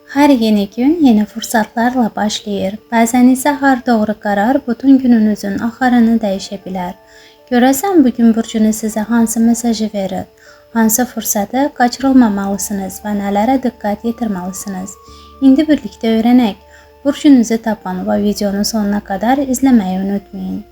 Her yeni gün yeni fırsatlarla başlayır. Bazen ise her doğru karar bütün gününüzün axarını dəyişə bilər. Görəsən bugün burcunuz sizə hansı mesajı verir? Hansı fırsatı kaçırılmamalısınız və nələrə diqqət yetirməlisiniz? İndi birlikdə öyrənək. Burcunuzu tapan və videonun sonuna kadar izlemeyi unutmayın.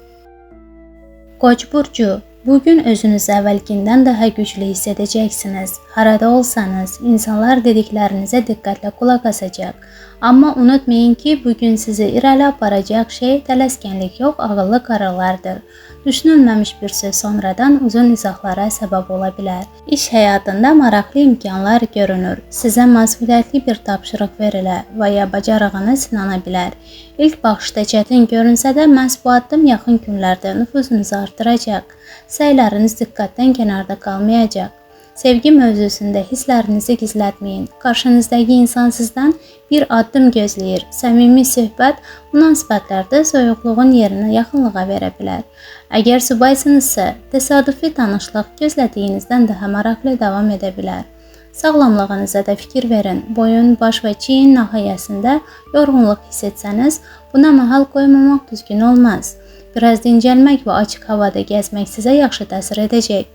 Koç burcu, bugün özünüzü əvvəlkindən daha güclü hissedeceksiniz. Harada olsanız, insanlar dediklerinize diqqətlə qulaq asacaq. Amma unutmayın ki, bugün sizi irəli aparacaq şey tələskənlik yox, ağıllı kararlardır. Düşünülməmiş bir söz sonradan uzun izahlara səbəb ola bilər. İş həyatında maraqlı imkanlar görünür. Sizə məsuliyyətli bir tapşırıq verilə və ya bacarığınız sınana bilər. İlk baxışda çətin görünsə də məhz bu addım yaxın günlərdə nüfuzunuzu artıracaq. Səyləriniz diqqətdən kənarda qalmayacaq. Sevgi mövzusunda hisslərinizi gizlətməyin. Qarşınızdakı insan sizdən bir addım gözləyir. Səmimi söhbət münasibətlərdə soyuqluğun yerini yaxınlığa verə bilər. Əgər subaysınızsa, təsadüfi tanışlıq gözlədiyinizdən daha maraqlı davam edə bilər. Sağlamlığınıza da fikir verin. Boyun, baş və çiyin nahiyəsində yorğunluq hiss etsəniz, buna mahal qoymamaq düzgün olmaz. Biraz dincəlmək və açıq havada gəzmək sizə yaxşı təsir edəcək.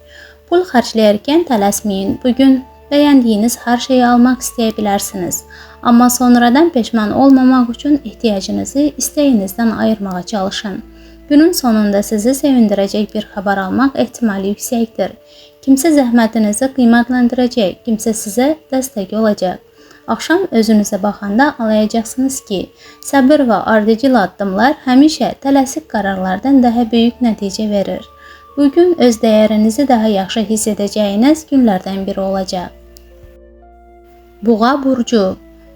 Pul xərcləyərkən tələsməyin. Bugün bəyəndiyiniz hər şeyi almaq istəyə bilərsiniz. Amma sonradan peşman olmamaq üçün ehtiyacınızı istəyinizdən ayırmağa çalışın. Günün sonunda sizi sevindirəcək bir xəbər almaq ehtimali yüksəkdir. Kimsə zəhmətinizi qiymətləndirəcək, kimsə sizə dəstək olacaq. Axşam özünüzə baxanda anlayacaqsınız ki, səbir və ardıcıl addımlar həmişə tələsik qərarlardan daha böyük nəticə verir. Bugün öz dəyərinizi daha yaxşı hiss edəcəyiniz günlərdən biri olacaq. Boğa burcu.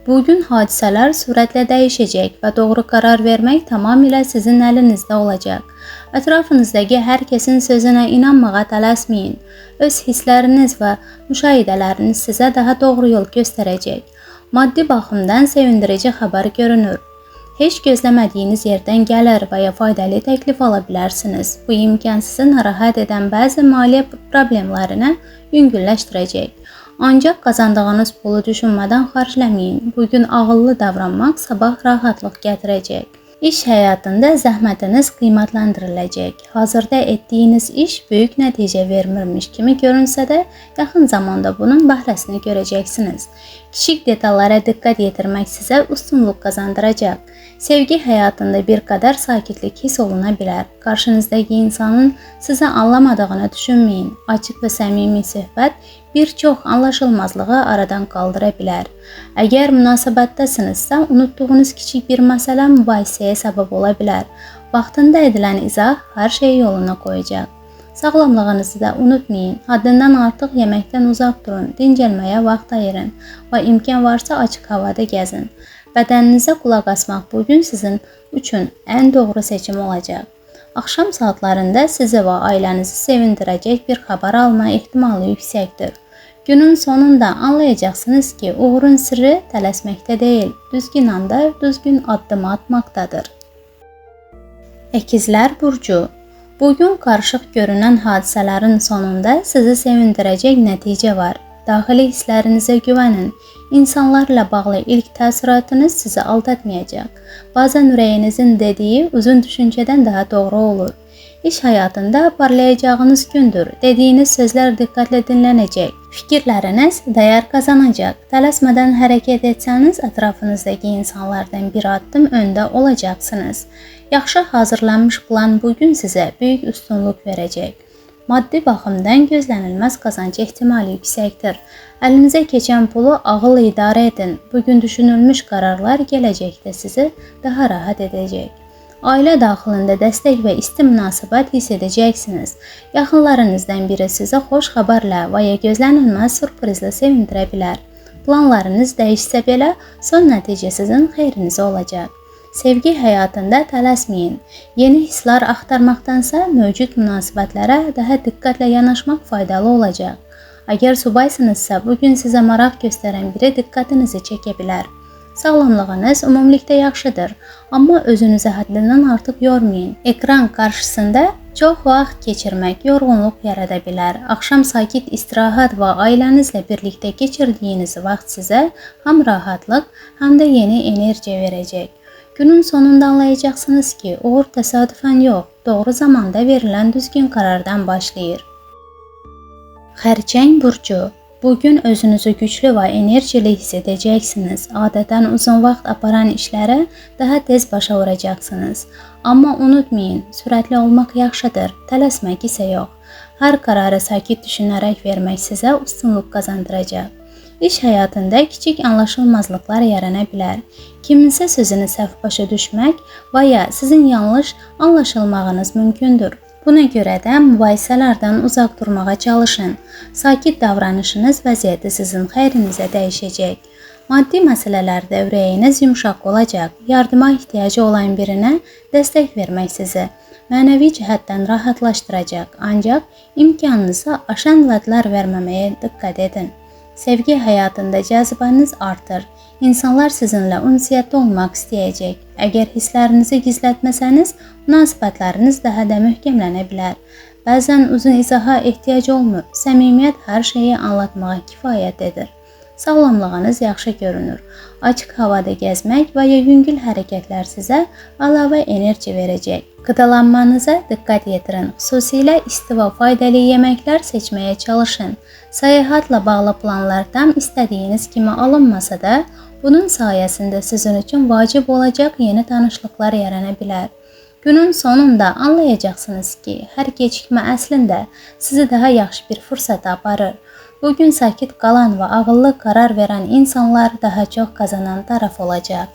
Bugün hadisələr sürətlə dəyişəcək və doğru qərar vermək tamamilə sizin əlinizdə olacaq. Ətrafınızdakı hər kəsin sözünə inanmağa tələsməyin. Öz hissləriniz və müşahidələriniz sizə daha doğru yol göstərəcək. Maddi baxımdan sevindirici xəbər görünür. Heç gözləmədiyiniz yerdən gəlir və ya faydalı təklif ala bilərsiniz. Bu imkan sizi narahat edən bəzi maliyyə problemlərini yüngülləşdirəcək. Ancaq qazandığınız pulu düşünmədən xərcləməyin. Bugün ağıllı davranmaq sabah rahatlıq gətirəcək. İş həyatında zəhmətiniz qiymətləndiriləcək. Hazırda etdiyiniz iş böyük nəticə vermirmiş kimi görünsə də, yaxın zamanda bunun bəhrəsini görəcəksiniz. Kiçik detallara diqqət yetirmək sizə üstünlük qazandıracaq. Sevgi həyatında bir qədər sakitlik hiss oluna bilər. Qarşınızdakı insanın sizi anlamadığını düşünməyin. Açıq və səmimi söhbət bir çox anlaşılmazlığı aradan qaldıra bilər. Əgər münasibətdəsinizsə, unutduğunuz kiçik bir məsələ mübahisəyə səbəb ola bilər. Vaxtında edilən izah hər şeyi yoluna qoyacaq. Sağlamlığınızı da unutmayın. Həddindən artıq yeməkdən uzaq durun, dincəlməyə vaxt ayırın və imkan varsa açıq havada gəzin. Bədəninizə qulaq asmaq bugün sizin üçün ən doğru seçim olacaq. Axşam saatlarında sizi və ailənizi sevindirəcək bir xəbər alma ehtimalı yüksəkdir. Günün sonunda anlayacaqsınız ki, uğurun sirri tələsməkdə deyil, düzgün anda düzgün addım atmaqdadır. Əkizlər burcu. Bugün qarışıq görünən hadisələrin sonunda sizi sevindirəcək nəticə var. Daxili hisslərinizə güvənin. İnsanlarla bağlı ilk təəssüratınız sizi aldatmayacaq. Bazen ürəyinizin dediyi uzun düşüncədən daha doğru olur. İş həyatında parlayacağınız gündür. Dediyiniz sözlər diqqətlə dinlənəcək. Fikirləriniz dəyər qazanacaq. Tələsmədən hərəkət etsəniz, ətrafınızdakı insanlardan bir addım öndə olacaqsınız. Yaxşı hazırlanmış plan bugün sizə böyük üstünlük verəcək. Maddi baxımdan gözlənilməz qazanc ehtimali yüksəkdir. Əlinizə keçən pulu ağılla idarə edin. Bugün düşünülmüş qərarlar gələcəkdə sizi daha rahat edəcək. Ailə daxilində dəstək və isti münasibət hiss edəcəksiniz. Yaxınlarınızdan biri sizi xoş xəbərlə və ya gözlənilməz sürprizlə sevindirə bilər. Planlarınız dəyişsə belə, son nəticə sizin xeyrinizə olacaq. Sevgi həyatında tələsməyin. Yeni hisslər axtarmaqdansa mövcud münasibətlərə daha diqqətlə yanaşmaq faydalı olacaq. Əgər subaysınızsa, bugün sizə maraq göstərən biri diqqətinizi çəkə bilər. Sağlamlığınız ümumilikdə yaxşıdır, amma özünüzü həddindən artıq yormayın. Ekran qarşısında çox vaxt keçirmək yorğunluq yarada bilər. Axşam sakit istirahat və ailənizlə birlikdə keçirdiyiniz vaxt sizə həm rahatlıq, həm də yeni enerji verəcək. Günün sonunda anlayacaqsınız ki, uğur təsadüfən yox, doğru zamanda verilən düzgün qərardan başlayır. Xərçəng burcu. Bugün özünüzü güclü və enerjili hiss edəcəksiniz. Adətən uzun vaxt aparan işlərə daha tez başa vuracaqsınız. Amma unutmayın, sürətli olmaq yaxşıdır, tələsmək isə yox. Hər qərarı sakit düşünərək vermək sizə üstünlük qazandıracaq. İş həyatında kiçik anlaşılmazlıqlar yarana bilər. Kiminsə sözünü səhv başa düşmək və ya sizin yanlış anlaşılmağınız mümkündür. Buna görə də mübahisələrdən uzaq durmağa çalışın. Sakit davranışınız vəziyyəti sizin xeyrinizə dəyişəcək. Maddi məsələlərdə ürəyiniz yumşaq olacaq. Yardıma ehtiyacı olan birinə dəstək vermək sizi mənəvi cəhətdən rahatlaşdıracaq. Ancaq imkanınızı aşan vədlər verməməyə diqqət edin. Sevgi həyatında cazibəniz artır. İnsanlar sizinlə ünsiyyətdə olmaq istəyəcək. Əgər hisslərinizi gizlətməsəniz, münasibətləriniz daha da möhkəmlənə bilər. Bəzən uzun izaha ehtiyac olmur. Səmimiyyət hər şeyi anlatmağa kifayət edir. Sağlamlığınız yaxşı görünür. Açıq havada gəzmək və ya yüngül hərəkətlər sizə əlavə enerji verəcək. Qidalanmanıza diqqət yetirin. Xüsusilə isti və faydalı yeməklər seçməyə çalışın. Səyahatla bağlı planlar tam istədiyiniz kimi alınmasa da, bunun sayəsində sizin üçün vacib olacaq yeni tanışlıqlar yarana bilər. Günün sonunda anlayacaqsınız ki, hər gecikmə əslində sizi daha yaxşı bir fürsətə aparır. Bugün sakit qalan və ağıllı qərar verən insanlar daha çox qazanan tərəf olacaq.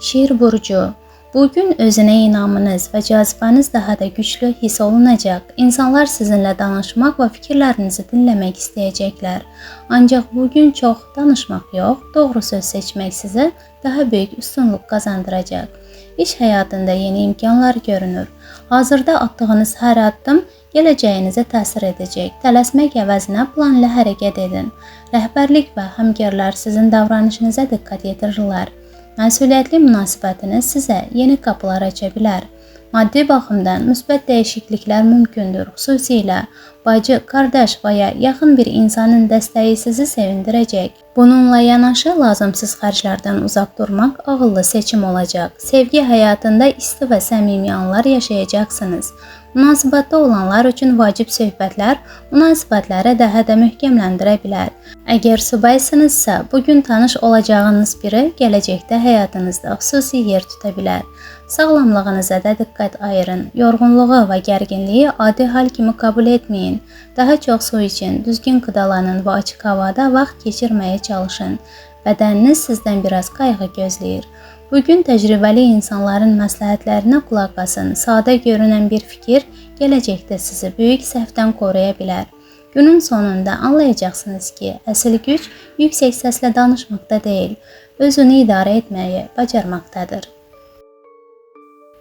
Şir burcu. Bugün özünə inamınız və cazibəniz daha da güclü hiss olunacaq. İnsanlar sizinlə danışmaq və fikirlərinizi dinləmək istəyəcəklər. Ancaq bugün çox danışmaq yox, doğru söz seçmək sizə daha böyük üstünlük qazandıracaq. İş həyatında yeni imkanlar görünür. Hazırda atdığınız hər addım gələcəyinizə təsir edəcək. Tələsmək əvəzinə planla hərəkət edin. Rəhbərlik və həmkarlar sizin davranışınıza diqqət yetirirlər. Məsuliyyətli münasibətiniz sizə yeni qapılar aça bilər. Maddi baxımdan müsbət dəyişikliklər mümkündür. Xüsusilə bacı, qardaş və ya yaxın bir insanın dəstəyi sizi sevindirəcək. Bununla yanaşı lazımsız xərclərdən uzaq durmaq ağıllı seçim olacaq. Sevgi həyatında isti və səmimi anlar yaşayacaqsınız. Münasibətdə olanlar üçün vacib söhbətlər münasibətləri daha da möhkəmləndirə bilər. Əgər subaysınızsa, bugün tanış olacağınız biri gələcəkdə həyatınızda xüsusi yer tuta bilər. Sağlamlığınıza da diqqət ayırın. Yorğunluğu və gərginliyi adi hal kimi qəbul etməyin. Daha çox su için, düzgün qidalanın və açıq havada vaxt keçirməyə çalışın. Bədəniniz sizdən biraz qayğı gözləyir. Bugün təcrübəli insanların məsləhətlərinə qulaq asın. Sadə görünən bir fikir gələcəkdə sizi böyük səhvdən qoruya bilər. Günün sonunda anlayacaqsınız ki, əsl güc yüksək səslə danışmaqda deyil, özünü idarə etməyi bacarmaqdadır.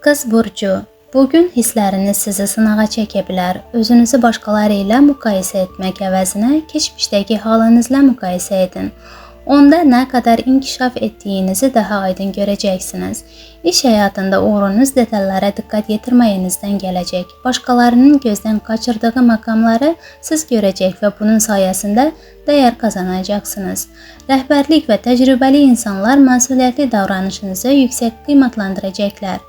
Qız burcu. Bugün hissləriniz sizi sınağa çəkə bilər. Özünüzü başqaları ilə müqayisə etmək əvəzinə keçmişdəki halınızla müqayisə edin. Onda nə qədər inkişaf etdiyinizi daha aydın görəcəksiniz. İş həyatında uğurunuz detallara diqqət yetirməyinizdən gələcək. Başqalarının gözdən qaçırdığı məqamları siz görəcək və bunun sayəsində dəyər qazanacaqsınız. Rəhbərlik və təcrübəli insanlar məsuliyyətli davranışınızı yüksək qiymətləndірəcəklər.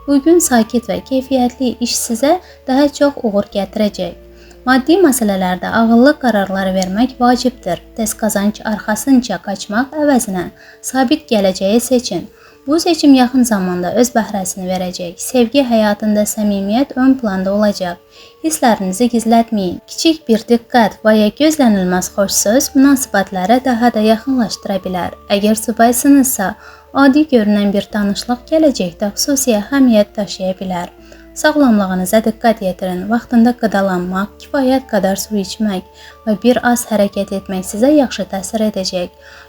Bugün sakit və keyfiyyətli iş sizə daha çox uğur gətirəcək. Maddi məsələlərdə ağıllı qərarlar vermək vacibdir. Tez qazanc arxasınca qaçmaq əvəzinə sabit gələcəyi seçin. Bu seçim yaxın zamanda öz bəhrəsini verəcək. Sevgi həyatında səmimiyyət ön planda olacaq. Hisslərinizi gizlətməyin. Kiçik bir diqqət və ya gözlənilməz xoş söz münasibətləri daha da yaxınlaşdıra bilər. Əgər subaysınızsa, adi görünən bir tanışlıq gələcəkdə xüsusi əhəmiyyət daşıya bilər. Sağlamlığınıza diqqət yetirin. Vaxtında qidalanmaq, kifayət qədər su içmək və bir az hərəkət etmək sizə yaxşı təsir edəcək.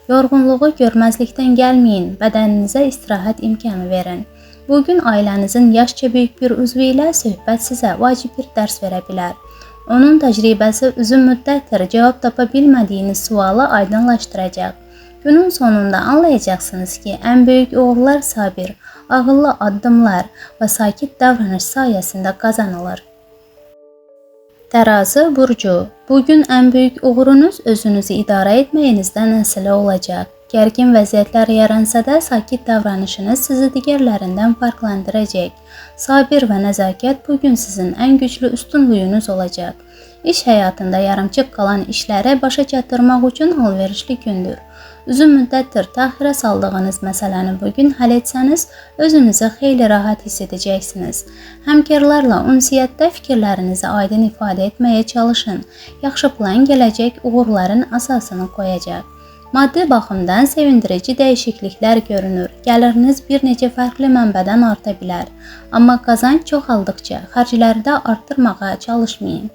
Yorğunluğu görməzlikdən gəlməyin, bədəninizə istirahət imkanı verin. Bugün ailənizin yaşca böyük bir üzvü ilə söhbət sizə vacib bir dərs verə bilər. Onun təcrübəsi uzun müddətdir cavab tapa bilmədiyiniz sualı aydınlaşdıracaq. Günün sonunda anlayacaksınız ki en büyük uğurlar sabır, ağıllı addımlar ve sakit davranış sayesinde kazanılır. Terazi burcu. Bugün en büyük uğurunuz özünüzü idare etməyinizdən asılı olacaq. Gərgin vəziyyətlər yaransa da sakit davranışınız sizi digərlərindən farklandıracaq. Sabir və nəzakət bugün sizin ən güclü üstünlüyünüz olacaq. İş həyatında yarımçıq qalan işləri başa çatdırmaq üçün əlverişli gündür. Uzun müddətdir təxirə saldığınız məsələni bugün həll etsəniz, özünüzü xeyli rahat hiss edəcəksiniz. Həmkarlarla ünsiyyətdə fikirlərinizi aydın ifadə etməyə çalışın. Yaxşı plan gələcək uğurların əsasını qoyacaq. Maddi baxımdan sevindirici dəyişikliklər görünür. Gəliriniz bir neçə fərqli mənbədən arta bilər. Amma qazanc çoxaldıqca xərcləri də arttırmağa çalışmayın.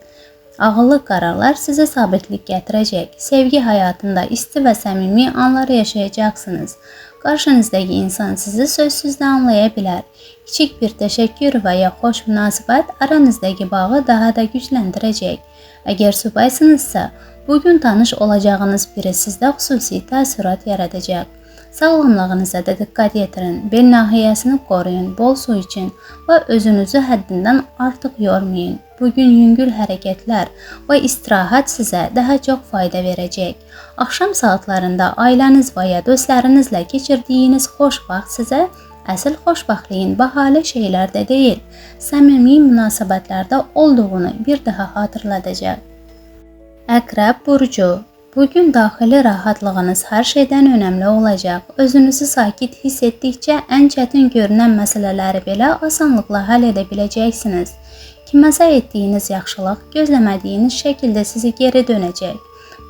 Ağıllı qərarlar sizə sabitlik gətirəcək. Sevgi həyatında isti və səmimi anlar yaşayacaqsınız. Qarşınızdakı insan sizi sözsüz də anlaya bilər. Kiçik bir təşəkkür və ya xoş münasibət aranızdakı bağı daha da gücləndirəcək. Əgər subaysınızsa, bugün tanış olacağınız biri sizdə xüsusi təəssürat yaradacaq. Sağlamlığınıza da diqqət yetirin, bel nahiyəsini qoruyun, bol su için və özünüzü həddindən artıq yormayın. Bugün yüngül hərəkətlər və istirahət sizə daha çox fayda verəcək. Axşam saatlarında ailəniz və ya dostlarınızla keçirdiyiniz xoş vaxt sizə əsl xoşbəxtliyin bahalı şeylərdə deyil, səmimi münasibətlərdə olduğunu bir daha hatırladacaq. Əqrəb burcu. Bugün daxili rahatlığınız hər şeydən önəmli olacaq. Özünüzü sakit hiss etdikcə ən çətin görünən məsələləri belə asanlıqla həll edə biləcəksiniz. Kiməsə etdiyiniz yaxşılıq gözləmədiyiniz şəkildə sizi geri dönəcək.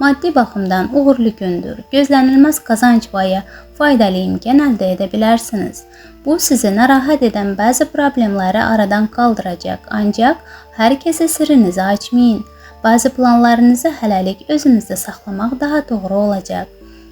Maddi baxımdan uğurlu gündür. Gözlənilməz qazanc və ya faydalı imkan əldə edə bilərsiniz. Bu sizi narahat edən bəzi problemləri aradan qaldıracaq. Ancaq hər kəsə sirrinizi açmayın. Bazı planlarınızı hələlik özünüzdə saxlamaq daha doğru olacaq.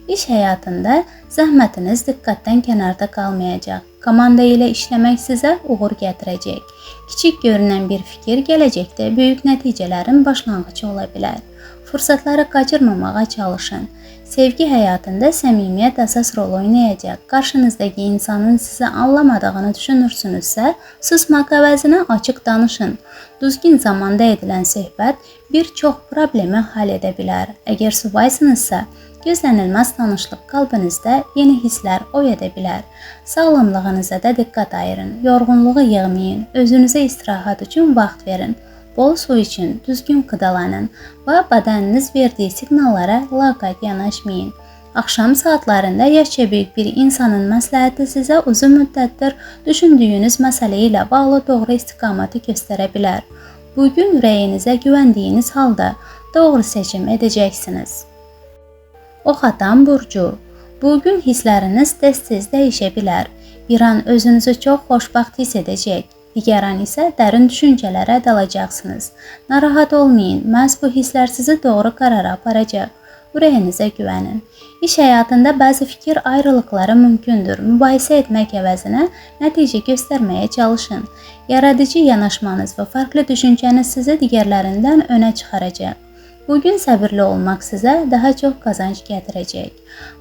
İş həyatında zəhmətiniz diqqətdən kənarda qalmayacaq. Komanda ilə işləmək sizə uğur gətirəcək. Kiçik görünən bir fikir gələcəkdə böyük nəticələrin başlanğıcı ola bilər. Fürsətləri qaçırmamağa çalışın. Sevgi həyatında səmimiyyət əsas rol oynayacaq. Qarşınızdakı insanın sizi anlamadığını düşünürsünüzsə, susmaq əvəzinə açıq danışın. Düzgün zamanda edilən söhbət bir çox problemi həll edə bilər. Əgər subaysınızsa, gözlənilməz tanışlıq qalbinizdə yeni hisslər oyada bilər. Sağlamlığınıza da diqqət ayırın. Yorğunluğu yığmayın. Özünüzə istirahət üçün vaxt verin. Bol su için, düzgün qidalanın və bədəniniz verdiyi siqnallara laqeyd yanaşmayın. Axşam saatlarında yaşca böyük bir insanın məsləhəti sizə uzun müddətdir düşündüyünüz məsələ ilə bağlı doğru istiqaməti göstərə bilər. Bugün ürəyinizə güvəndiyiniz halda doğru seçim edəcəksiniz. Ox atan burcu. Bugün hissləriniz tez-tez dəyişə bilər. Bir an özünüzü çox xoşbəxt hiss edəcək. Digər an isə dərin düşüncələrə dalacaqsınız. Narahat olmayın, məhz bu hisslər sizi doğru qərara aparacaq. Ürəyinizə güvənin. İş həyatında bəzi fikir ayrılıqları mümkündür. Mübahisə etmək əvəzinə nəticə göstərməyə çalışın. Yaradıcı yanaşmanız və farklı düşüncəniz sizi digərlərindən önə çıxaracaq. Bugün səbirli olmaq sizə daha çox qazanc gətirəcək.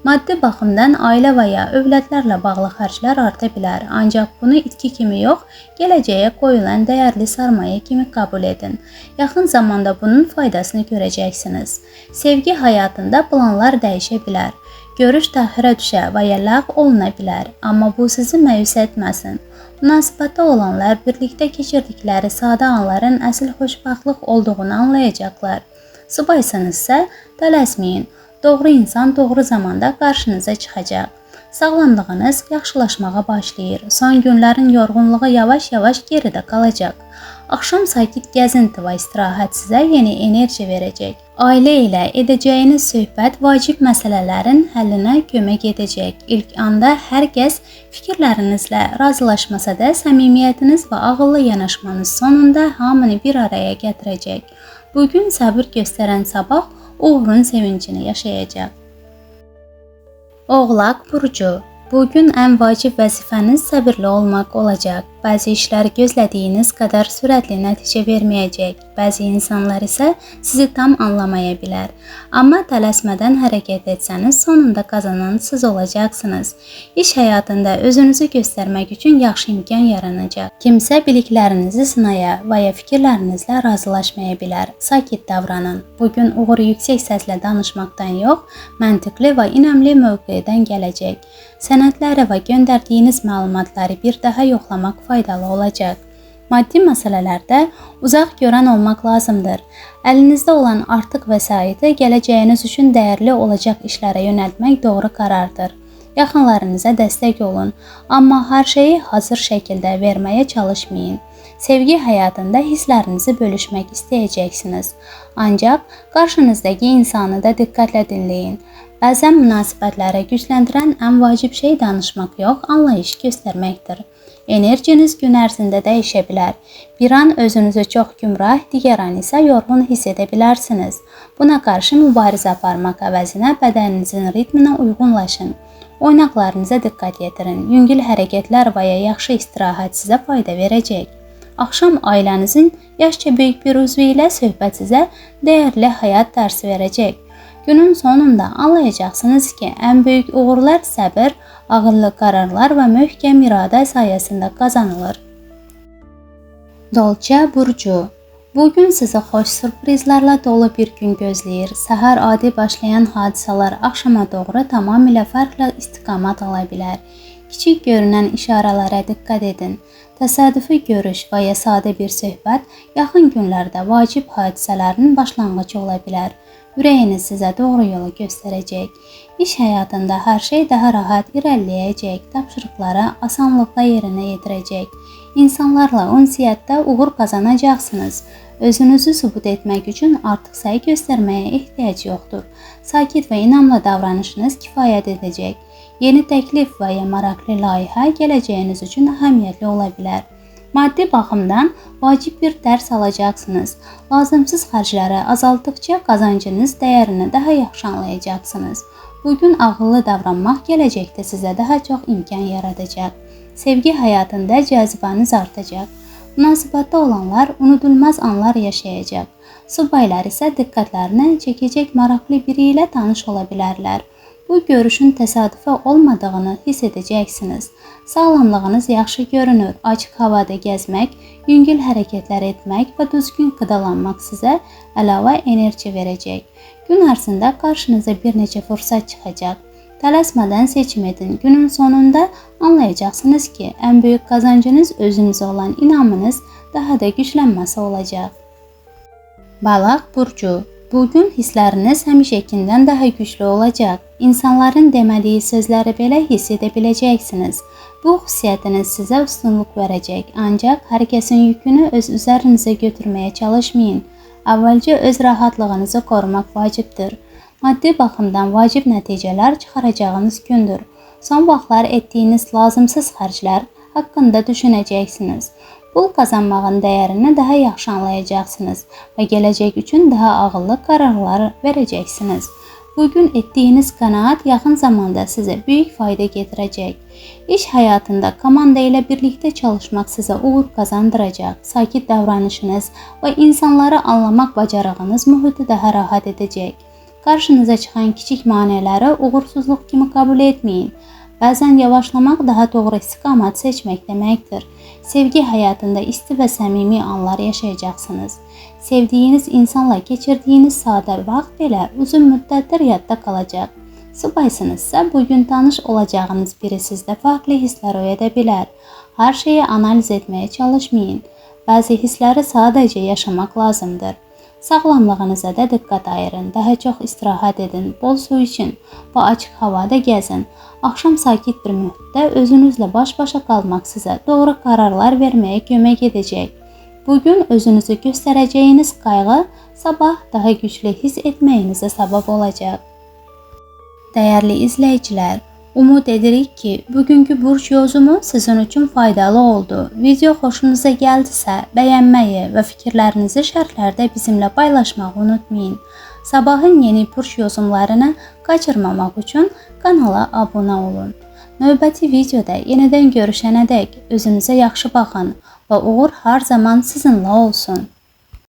Maddi baxımdan ailə və ya övladlarla bağlı xərclər arta bilər. Ancaq bunu itki kimi yox, gələcəyə qoyulan dəyərli sarmayə kimi qəbul edin. Yaxın zamanda bunun faydasını görəcəksiniz. Sevgi həyatında planlar dəyişə bilər. Görüş təxirə düşə və ya ləğv oluna bilər, amma bu sizi məyus etməsin. Münasibətdə olanlar birlikdə keçirdikləri sadə anların əsl xoşbəxtlik olduğunu anlayacaqlar. Subaysınızsa tələsməyin. Doğru insan doğru zamanda qarşınıza çıxacaq. Sağlamlığınız yaxşılaşmağa başlayır. Son günlərin yorğunluğu yavaş-yavaş geridə qalacaq. Axşam sakit gəzinti və istirahət sizə yeni enerji verəcək. Ailə ilə edəcəyiniz söhbət vacib məsələlərin həllinə kömək edəcək. İlk anda hər kəs fikirlərinizlə razılaşmasa da səmimiyyətiniz və ağıllı yanaşmanız sonunda hamını bir araya gətirəcək. Bugün səbir göstərən sabah uğurun sevincini yaşayacaq. Oğlaq burcu. Bugün ən vacib vəzifəniz səbirli olmaq olacaq. Bəzi işlər gözlədiyiniz qədər sürətli nəticə verməyəcək. Bəzi insanlar isə sizi tam anlamaya bilər. Amma tələsmədən hərəkət etsəniz, sonunda qazanan siz olacaqsınız. İş həyatında özünüzü göstərmək üçün yaxşı imkan yaranacaq. Kimsə biliklərinizi sınaya və ya fikirlərinizlə razılaşmaya bilər. Sakit davranın. Bugün uğur yüksək səslə danışmaqdan yox, məntiqli və inamlı mövqedən gələcək. Sənədləri və göndərdiyiniz məlumatları bir daha yoxlamaq faydalı olacaq. Maddi məsələlərdə uzaq görən olmaq lazımdır. Əlinizdə olan artıq vəsaiti gələcəyiniz üçün dəyərli olacaq işlərə yönəltmək doğru qərardır. Yaxınlarınıza dəstək olun, amma hər şeyi hazır şəkildə verməyə çalışmayın. Sevgi həyatında hisslərinizi bölüşmək istəyəcəksiniz. Ancaq qarşınızdakı insanı da diqqətlə dinləyin. Bəzən münasibətləri gücləndirən ən vacib şey danışmaq yox, anlayış göstərməkdir. Enerjiniz gün ərzində dəyişə bilər. Bir an özünüzü çox gümrah, digər an isə yorğun hiss edə bilərsiniz. Buna qarşı mübarizə aparmaq əvəzinə bədəninizin ritminə uyğunlaşın. Oynaqlarınıza diqqət yetirin. Yüngül hərəkətlər və ya yaxşı istirahət sizə fayda verəcək. Axşam ailənizin yaşca böyük bir üzvü ilə söhbət sizə dəyərli həyat dərsi verəcək. Günün sonunda anlayacaqsınız ki, ən böyük uğurlar səbir, ağıllı qərarlar və möhkəm iradə sayəsində qazanılır. Dolça burcu. Bugün sizi xoş sürprizlərlə dolu bir gün gözləyir. Səhər adi başlayan hadisələr axşama doğru tamamilə fərqli istiqamət ala bilər. Kiçik görünən işarələrə diqqət edin. Təsadüfi görüş və ya sadə bir söhbət yaxın günlərdə vacib hadisələrin başlanğıcı ola bilər. Ürəyiniz sizə doğru yolu göstərəcək. İş həyatında hər şey daha rahat irəliləyəcək, tapşırıqları asanlıqla yerinə yetirəcək. İnsanlarla ünsiyyətdə uğur qazanacaqsınız. Özünüzü sübut etmək üçün artıq səy göstərməyə ehtiyac yoxdur. Sakit və inamlı davranışınız kifayət edəcək. Yeni təklif və ya maraqlı layihə gələcəyiniz üçün əhəmiyyətli ola bilər. Maddi baxımdan vacib bir dərs alacaqsınız. Lazımsız xərcləri azaltdıqca qazancınız dəyərini daha yaxşı anlayacaqsınız. Bugün ağıllı davranmaq gələcəkdə sizə daha çox imkan yaradacaq. Sevgi həyatında cazibəniz artacaq. Münasibətdə olanlar unudulmaz anlar yaşayacaq. Subaylar isə diqqətlərini çəkəcək maraqlı biri ilə tanış ola bilərlər. Bu görüşün təsadüfə olmadığını hiss edəcəksiniz. Sağlamlığınız yaxşı görünür. Açıq havada gəzmək, yüngül hərəkətlər etmək və düzgün qidalanmaq sizə əlavə enerji verəcək. Gün ərzində qarşınıza bir neçə fürsət çıxacaq. Tələsmədən seçim edin. Günün sonunda anlayacaqsınız ki, ən böyük qazancınız özünüzə olan inamınız daha da güclənməsi olacaq. Balaq burcu. Bugün hissləriniz həmişəkindən daha güclü olacaq. İnsanların demədiyi sözləri belə hiss edə biləcəksiniz. Bu xüsusiyyətiniz sizə üstünlük verəcək. Ancaq hər kəsin yükünü öz üzərinizə götürməyə çalışmayın. Əvvəlcə öz rahatlığınızı qorumaq vacibdir. Maddi baxımdan vacib nəticələr çıxaracağınız gündür. Son vaxtlar etdiyiniz lazımsız xərclər haqqında düşünəcəksiniz. Pul qazanmağın dəyərini daha yaxşı anlayacaqsınız və gələcək üçün daha ağıllı qərarlar verəcəksiniz. Bugün etdiyiniz qənaət yaxın zamanda sizə böyük fayda gətirəcək. İş həyatında komanda ilə birlikdə çalışmaq sizə uğur qazandıracaq. Sakit davranışınız və insanları anlamaq bacarığınız mühiti daha rahat edəcək. Qarşınıza çıxan kiçik maneələri uğursuzluq kimi qəbul etməyin. Bəzən yavaşlamaq daha doğru istiqamət seçmək deməkdir. Sevgi həyatında isti və səmimi anlar yaşayacaqsınız. Sevdiyiniz insanla keçirdiyiniz sadə vaxt belə uzun müddətdir yadda qalacaq. Subaysınızsa bugün tanış olacağınız biri sizdə farklı hisslər oyada bilər. Hər şeyi analiz etməyə çalışmayın. Bəzi hissləri sadəcə yaşamaq lazımdır. Sağlamlığınıza da diqqət ayırın. Daha çox istirahət edin, bol su için və açıq havada gəzin. Axşam sakit bir mühitdə özünüzlə baş-başa qalmaq sizə doğru qərarlar verməyə kömək edəcək. Bugün özünüzü göstərəcəyiniz qayğı sabah daha güclü hiss etməyinizə səbəb olacaq. Dəyərli izləyicilər, umud edirik ki, bugünkü burc yozumu sizin üçün faydalı oldu. Video xoşunuza gəldisə, bəyənməyi və fikirlərinizi şərhlərdə bizimlə paylaşmağı unutmayın. Sabahın yeni burc yozumlarını kaçırmamaq üçün kanala abunə olun. Növbəti videoda yenidən görüşənədək özünüzə yaxşı baxın və uğur hər zaman sizinlə olsun.